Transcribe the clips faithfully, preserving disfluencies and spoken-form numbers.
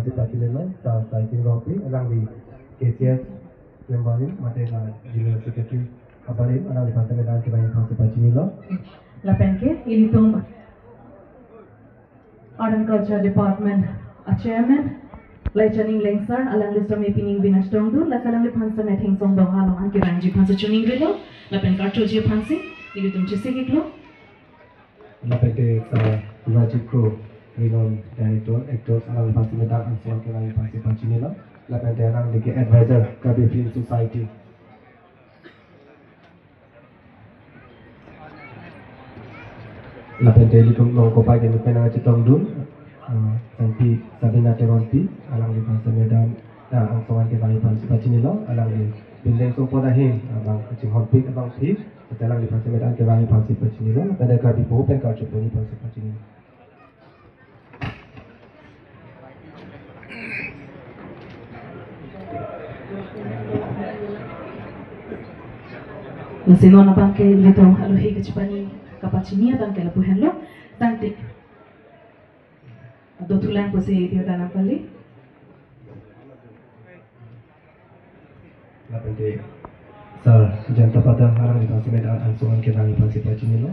Pachinilo, Sir Saising Rongpi, alangli K C S member mate la General Secretary abarim, alangliphan seta me-dang kevang aphansi pachinilo. Lapen ke ilitum Art and Culture Department a Chairman Laichaning Lengsar, alangli seta me pining binashtong dun, lasi alangliphan seta me Thengsong Dongha along an kevangji aphansi choningrilo, lapen karchoji aphansi ilitum chesiklo. Lapen te Sir Rajiv Kro, renowned director, actors, alangliphansi me-dang angsong an kevang aphansi pachinilo. Lapen te alangli ke advisor, Karbi Film Society. Lapen te ilitum nong kopai kimi pen nangchetong dun, eh, Sangpi Sabina Teronpi, alangliphan seta me-dang, eh, angsong an kevang aphansi pachinilo, alangli Bindeng Songpot ahin, eh, bang kachinghonpik, bang phi, seta alangliphan seta me-dang kevang aphansi pachinilo, lapen te Karbi po pen karcho ponji aphansi pachinilo. Lasi non abang ke ilitum alohi kachepani kapachini abang ke lapu henlo, tangte dothulang pusi dia tanam kali. Lapen te Sir Jayanta Padam, alangliphan seta me-dang angsong an kevang aphansi pachinilo.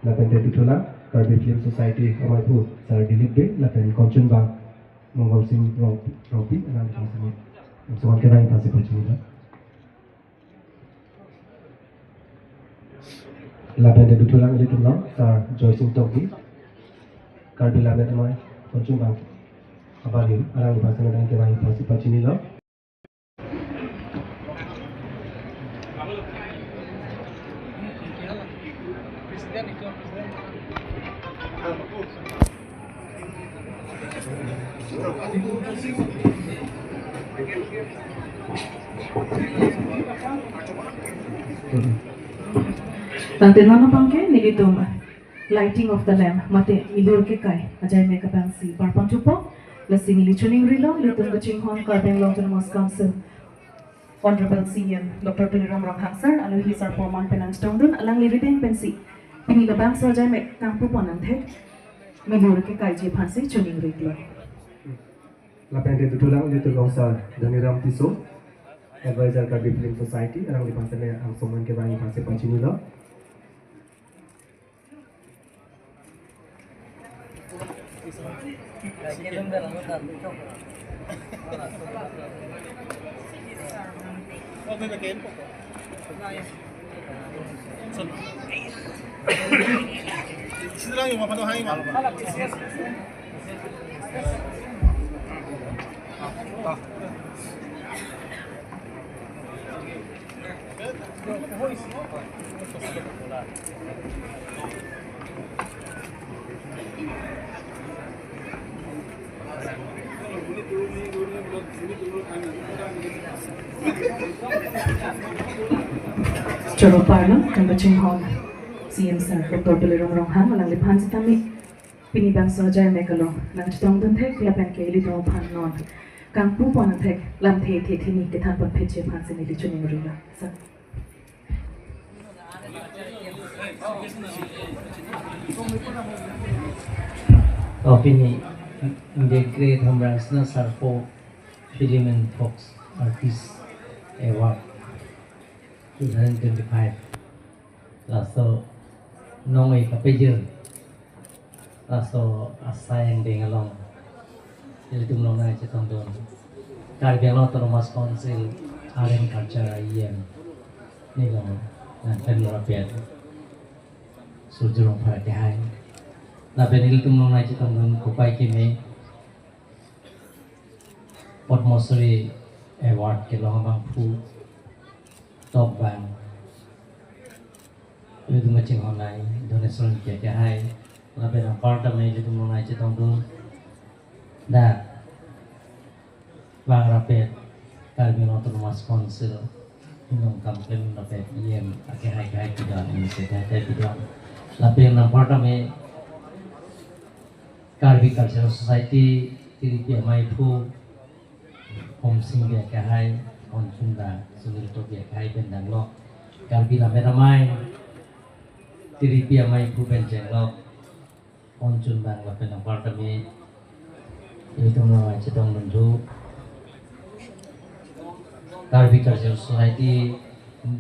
Lapen te dothulang Karbi Film Society amaiphu Sir Dilip Bey, lapen konchunbang Mongol Sing Rong-, Rongpi, alangliphan seta me-dang angsong an kevang aphansi pachinilo. Lapen te dothulang ilitum along Sir Joysing Tokbi, Karbi Lammet Amei, konchunbang abarim, alangliphan seta me-dang kevang aphansi pachinilo. Tangte non abang ke nelitum lighting of the lamp mate milur kekai ajaimek abangsi barpon thupo. Lasi neli choningrilo, ilitum kachinghon Karbi Anglong Autonomous Council Honorable C E M Doctor Tuliram Ronghang sir, alohi sar porman pen nangchetongdun, alangli arideng pensi pini labangso ajaimek kangpu pon angthek milur kekaiji aphansi choningrilo. Lapen te dothulang ilitum along Sir Dhaniram Tisso, Advisor Karbi Film Society, alangliphan seta me angsong an kevang aphansi pachinilo. Choro parlo, kangpachinghon C E M sir Doctor Tuliram Ronghang, alangliphan sitame pini bangso ajaimek along nangchetongdun thek, lapen ke ilitum aphan non kangpu pon angthek lamthe the theni kethan pon phitji aphansi neli choningrilo. Sir. Oh, pini India Great Hamrang Sena Sarpo Film and Fox Artist Award two thousand twenty-five. Laso nong-e kapejir, laso asai angdeng along ilitum along nangchetongdun Karbi Anglong Autonomous Council Art and Culture E M, neli along nangphan rapet Surjya Rongphar akehai. Lapen ilitum along nangchetongdun kopai kimi Padma Shri Award kelong abangphu tokbang ilitum kachinghon nai Dhoneswar Ingti akehai, lapen anparta me ilitum along nangchetongdun dak bang rapet Karbi Anglong Autonomous Council, inong kam klem rapet E M akehai akehai pidun, M C akehai akehai pidun, lapen anparta me Karbi Cultural Society, Tiripi amaiphu Homsing Bey akehai, konchunbang Sunil Tokbi akehai pen danglok, Karbi Lammet Amei, Tiripi amaiphu pen chenglok, konchunbang lapen anparta me Ilitum lo chetong bendhu Karbi Cultural Society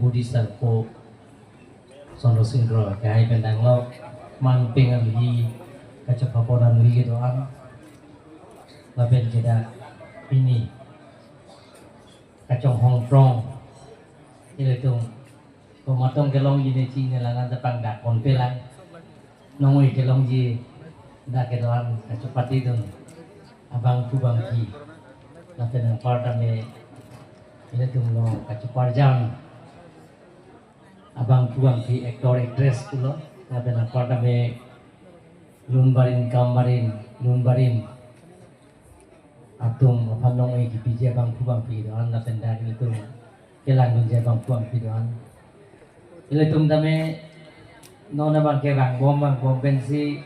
Buddhist Circle Sondro Singro kehai pen danglo, manpeng amhi kachepapon amhi kedo-an lapen kedak pini kachonghong prong ilitum komatong kelongji ne chini lang an ta pangdak ponpe lang. Nong-e kelongji dak kedo-an kachepatedun abangphu bangphi lapen anparta me ilitum lo kacheparjan abangphu bangphi actor actress pulo lapen anparta me lunbarin kambarin lunbarin atum aphan nong-e kipiji abangphu bangphi do-an lapen dak ilitum kelangdunji abangphu bangphi do-an. Ilitum tame non abang ke vangbom vangbom pensi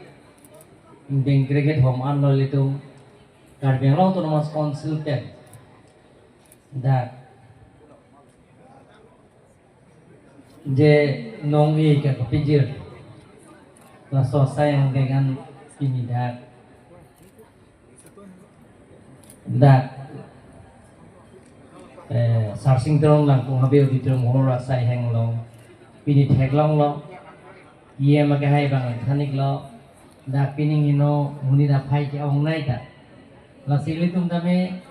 ingdeng krekethom anlo ilitum Karbi Anglong Autonomous Council pen dak je nong-e kapijir laso asai angdeng an pini dak dak eh, Sarsing Teron Langkung Habe Auditorium Hall asai henglo, pini theklonglo, E M akehai abang thaniklo, dak pining hino monit aphai ke-ongnei ta. Lasi ilitum tame